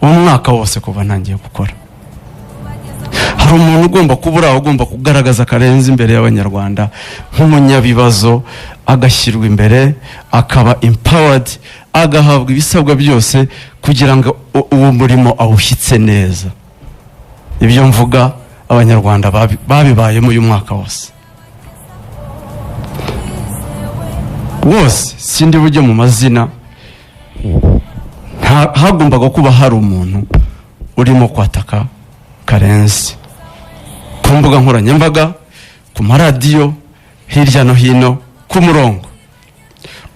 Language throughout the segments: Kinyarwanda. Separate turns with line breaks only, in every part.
Umwaka wose kuva ntangiye gukora, hari umuntu ugomba kuba uri aho, ugomba kugaragaza Karenzi imbere y'Abanyarwanda nk'umunyabibazo, agashyirwa imbere, akaba empowered, agahabwa ibisabwa byose kugira ngo uwo murimo awushyitse neza. Ibyo mvuga Abanyarwanda babibayemo uyu mwaka wose wose. Sindi bujye mu mazina. Hagombaga kuba hari umuntu urimo kwataka Karenzi ku mbuga nkoranyambaga, ku maradiyo, hirya no hino, ku murongo,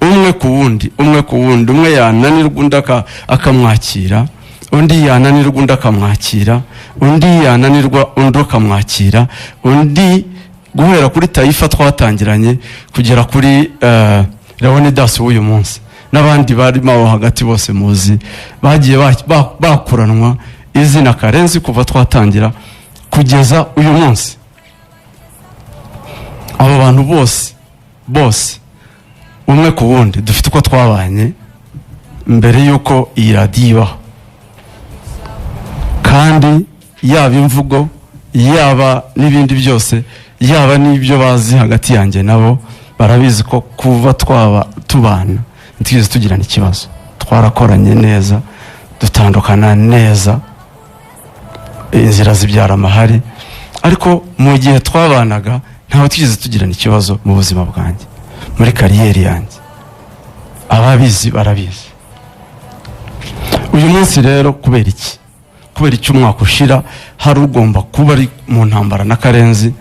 umwe ku wundi, umwe ku wundi. Umwe yananirwa, undi akamwakira, undi yananirwa, undi akamwakira, undi yananirwa, undi akamwakira, undi, guhera kuri Tayifa twatangiranye kugera kuri Leonidas w'uyu munsi n'abandi barimo aho hagati bose muzi, bagiye bakuranwa izina Karenzi kuva twatangira kugeza uyu munsi. Abo bantu bose bose, umwe ku wundi, dufite uko twabanye mbere y'uko iyi radiyo ibaho, kandi yaba imvugo, yaba n'ibindi byose, yaba n'ibyo bazi hagati yanjye nabo, barabizi ko kuva twaba tubana ntitwigeze tugirana ikibazo. Twarakoranye neza, dutandukana neza, inzira zibyara amahari. Ariko mu gihe twabanaga ntawe twigeze tugirana ikibazo mu buzima bwanjye, muri career yanjye. Ababizi barabizi. Uyu munsi rero, kubera iki? Kubera icyo umwaka ushira hari ugomba kuba ari mu ntambara na Karenzi,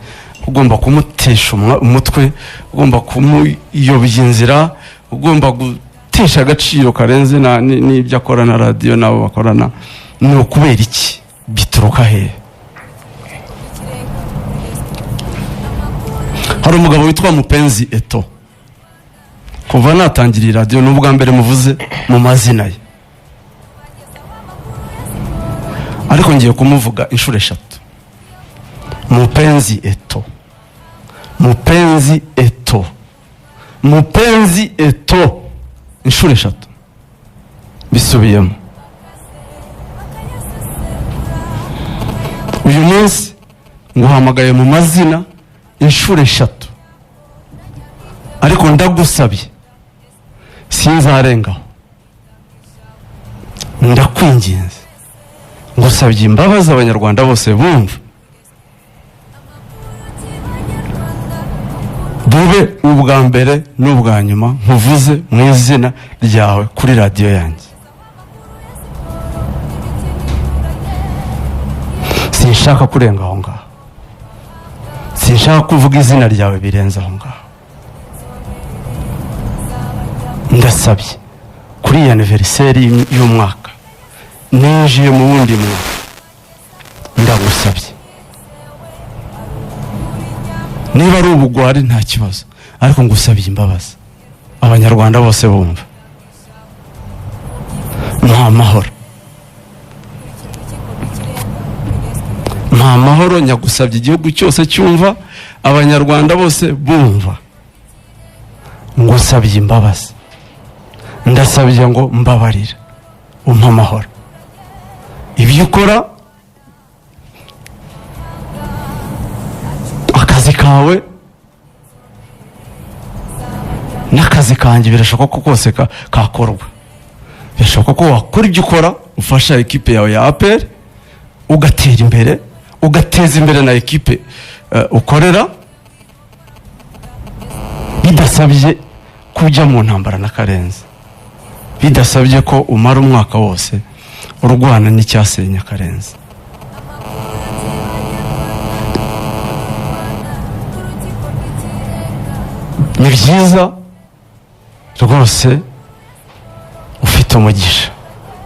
ugomba kumutesha umutwe, ugomba kumuyobya inzira, ugomba gutesha agaciro Karenzi n'ibyo akora na radiyo n'abo bakorana, ni ukubera iki? Bituruka hehe? Hari umugabo witwa Mupenzi Eto. Kuva natangira iyi radiyo ni ubwa mbere muvuze mu mazina ye, ariko ngiye kumuvuga inshuro eshatu. Mupenzi Eto, Mupenzi Eto, Mupenzi Eto, inshuro eshatu bisubiyemo. Uyu munsi nguhamagaye mu mazina inshuro eshatu, ariko ndagusabye, sinzarengaho. Ndakwinginze, ngusabye imbabazi Abanyarwanda bose bumva, bube ubwa mbere n'ubwa nyuma nkuvuze mu izina ryawe kuri radiyo yanjye. Sinshaka kurenga aho ngaho, sinshaka kuvuga izina ryawe birenze aho ngaho. Ndasabye, kuri iyi anniversaire y'umwaka ninjiye mu wundi mwaka, ndagusabye, niba ari ubugwari nta kibazo, ariko ngusabye imbabazi Abanyarwanda bose bumva. Mpa amahoro, mpa amahoro, nyagusabye igihugu cyose cyumva, Abanyarwanda bose bumva. Ngusabye imbabazi, ndasabye ngo mbabarira, umpe amahoro. Ibyo ukora, akazi kawe n'akazi kanjye, birashoboka ko kose kakorwa. Birashoboka ko wakora ibyo ukora, ufasha ekipe yawe ya APR, ugatera imbere, ugateza imbere na ekipe ukorera, bidasabye kujya mu ntambara na Karenzi, bidasabye ko umara umwaka wose urwana n'icyasenya Karenzi. Ni byiza rwose, ufite umugisha,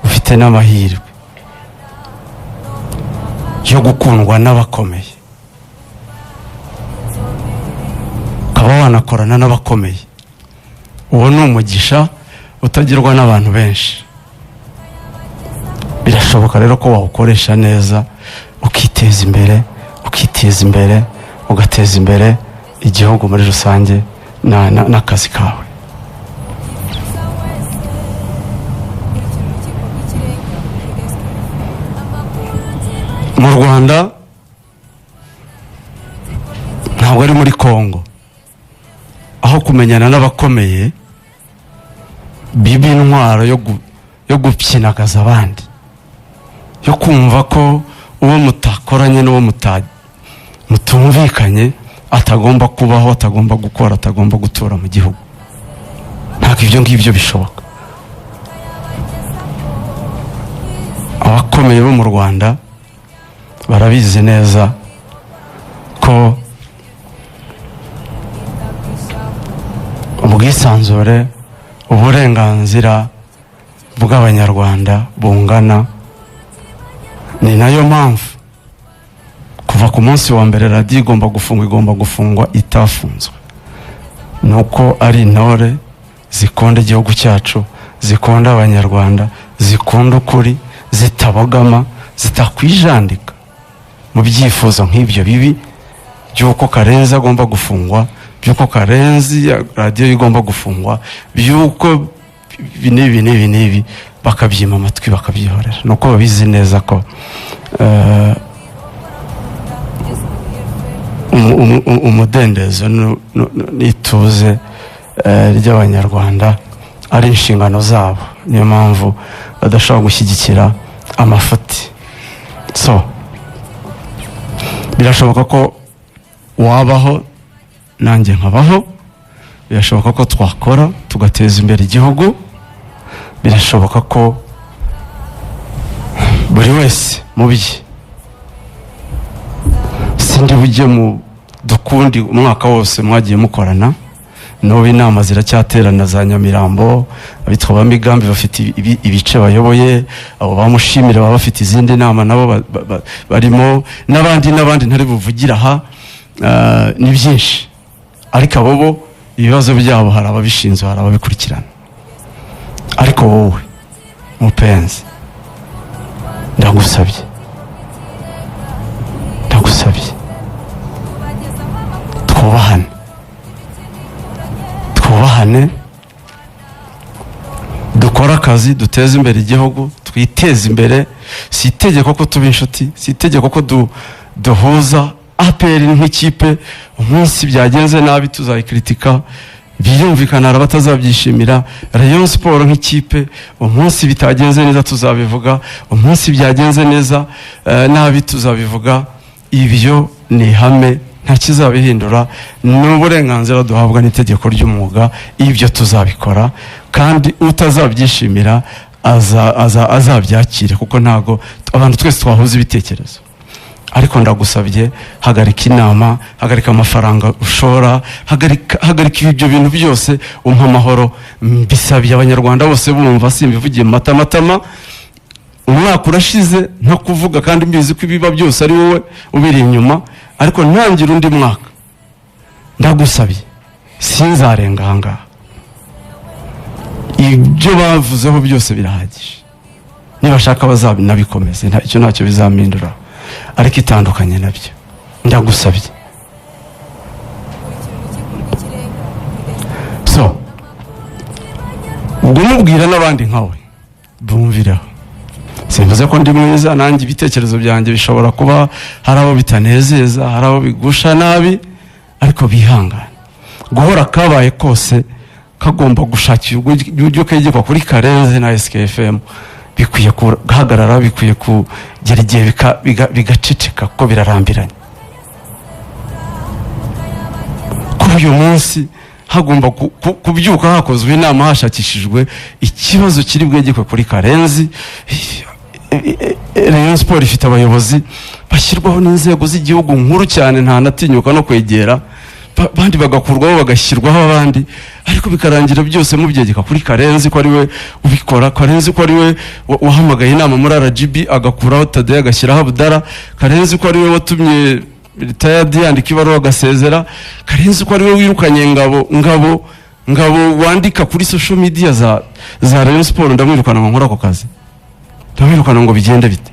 ufite n'amahirwe yo gukundwa n'abakomeye, ukaba wanakorana n'abakomeye. Uwo ni umugisha utagirwa n'abantu benshi. Birashoboka rero ko wawukoresha neza, ukiteza imbere, ukiteza imbere, ugateza imbere igihugu muri rusange n'akazi kawe. Mu Rwanda ntabwo ari muri Congo, aho kumenyana n'abakomeye biba intwaro yo gupyinagaza abandi, yo kumva ko uwo mutakoranye n'uwo mutumvikanye atagomba kubaho, atagomba gukora, atagomba gutura mu gihugu. Ntabwo ibyo ngibyo bishoboka. Abakomeye bo mu Rwanda barabizi neza ko ubwisanzure, uburenganzira bw'Abanyarwanda bungana. Ni nayo mpamvu kuva ku munsi wa mbere radiyo igomba gufungwa, igomba gufungwa itafunzwe, ni uko ari intore zikunda igihugu cyacu, zikunda Abanyarwanda, zikunda ukuri, zitabogama, zitakwijandika mu byifuzo nk'ibyo bibi by'uko Karenzi agomba gufungwa, by'uko Karenzi radiyo igomba gufungwa, by'uko ibi n'ibi n'ibi n'ibi, bakabyima amatwi bakabyihorera. Ni uko babizi neza ko umudendezo n'ituze ry'Abanyarwanda ari inshingano zabo. Niyo mpamvu badashobora gushyigikira amafuti. So birashoboka ko wabaho nanjye nkabaho, birashoboka ko twakora tugateza imbere igihugu, birashoboka ko buri wese mu bye. Sindi bujye mu dukundi umwaka wose mwagiye mukorana, n'ubu inama ziracyaterana za Nyamirambo, abitwa ba Migambi bafite ibice bayoboye, abo bamushimira baba bafite izindi nama nabo barimo, n'abandi n'abandi ntari buvugire aha, ni byinshi. Ariko abo bo ibibazo byabo hari ababishinzwe, hari ababikurikirana. Ariko wowe mupenzi, ndagusabye, ndagusabye, twubahane, twubahane, dukore akazi, duteze imbere igihugu, twiteze imbere. Si itegeko ko tuba inshuti, si itegeko ko duhuza. APR nk'ikipe, umunsi byagenze nabi tuzayikritika, birumvikana hari abatazabyishimira. Rayon Sport nk'ikipe, umunsi bitagenze neza tuzabivuga, umunsi byagenze neza nabi tuzabivuga. Ibyo ni ihame, nta kizabihindura, ni uburenganzira duhabwa n'itegeko ry'umwuga. Ibyo tuzabikora, kandi utazabyishimira azabyakire, kuko ntago abantu twese twahuza ibitekerezo. Ariko ndagusabye, hagarika inama, hagarika amafaranga ushora, hagarika ibyo bintu byose, umpa amahoro. Mbisabye Abanyarwanda bose bumva, simbivugiye mu matamatama. Umwaka urashize nta kuvuga, kandi mbizi ko ibiba byose ari wowe ubiri inyuma, ariko ntangira undi mwaka ndagusabye, sinzarenga ahangaha. Ibyo bavuzeho byose birahagije, nibashaka bazanabikomeze, icyo ntacyo bizampindura, ariko itandukanye nabyo ndagusabye. So ubwo mubwira n'abandi nkawe bumvireho. Simvuze ko ndi mwiza, nanjye ibitekerezo byanjye bishobora kuba hari abo bitanezeza, hari abo bigusha nabi, ariko bihangane. Guhora kabaye kose kagomba gushakira uburyo kegekwa kuri Karenzi na SKFM, bikwiye guhagarara, bikwiye kugera igihe bigaceceka, kuko birarambiranye. Kuri uyu munsi hagomba kubyuka hakozwe inama, hashakishijwe ikibazo kiri bwegekwe kuri Karenzi. Rayon Sport ifite abayobozi bashyirwaho n'inzego z'igihugu nkuru cyane, ntanatinyuka no kwegera, abandi bagakurwaho bagashyirwaho abandi, ariko bikarangira byose mubyegeka kuri Karenzi ko ari we ubikora, Karenzi ko ari we wahamagaye inama muri RGB agakuraho Tadeyo agashyiraho Abudara, Karenzi ko ari we watumye Retired yandika ibaruwa agasezera, Karenzi ko ari we wirukanye Ngabo wandika kuri social media za Rayon Sport. Ndamwirukana ngo nkore ako kazi, ndamwirukana ngo bigende bite?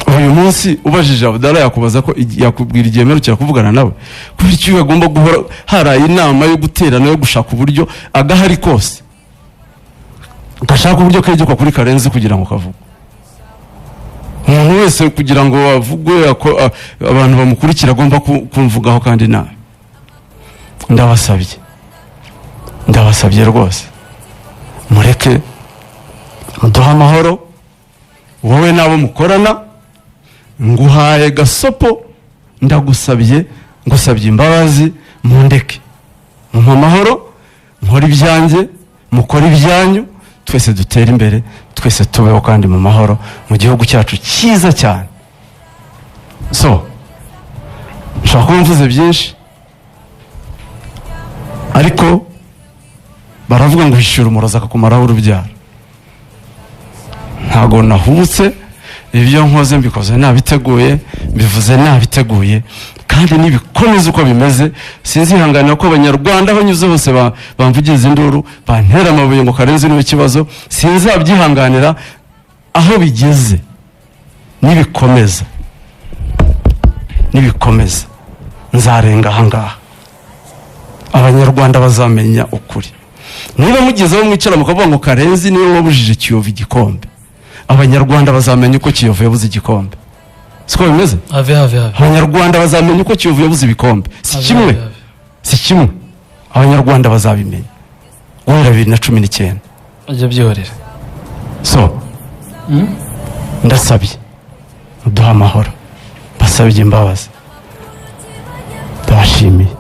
Uyu munsi ubajije Abudara yakubaza ko yakubwira igihe mperukira kuvugana nawe, kubera icyo agomba guhora haraye inama yo guterana, yo gushaka uburyo agahari kose gashaka uburyo kegekwa kuri Karenzi kugira ngo kavugwe. Umuntu wese kugira ngo avugwe, abantu bamukurikira, agomba kumvugaho kandi nabi. Ndabasabye, ndabasabye rwose, mureke muduhe amahoro. Wowe n'abo mukorana, nguhaye gasopo, ndagusabye, ngusabye imbabazi, mundeke, mumpe amahoro, nkore ibyanjye, mukore ibyanyu, twese dutere imbere, twese tubeho kandi mu mahoro mu gihugu cyacu cyiza cyane. So nshobora kuba mvuze byinshi, ariko baravuga ngo hishyura umurozi akakumaraho urubyaro. Ntabwo nahubutse. Ibyo nkoze mbikoze nabiteguye, mbivuze nabiteguye, kandi nibikomeza uko bimeze, sinzihanganira ko Abanyarwanda aho nyuze hose bamvugiza induru, bantera amabuye ngo Karenzi niwe kibazo. Sinzabyihanganira. Aho bigeze, nibikomeza, nibikomeza, nzarenga ahangaha. Abanyarwanda bazamenya ukuri. Niba mugeze aho mwicara mukavuga ngo Karenzi niwe wabujije Kiyovu igikombe, Abanyarwanda bazamenya uko Kiyovu yabuze igikombe. Siko bimeze?
Have, have, have.
Abanyarwanda bazamenya uko Kiyovu yabuze ibikombe. Si
Have,
kimwe,
have, have.
si kimwe. Abanyarwanda bazabimenya guhera 2019.
Ujya byihorera.
So ndasabye, muduhe amahoro, mbasabye imbabazi, ndabashimiye.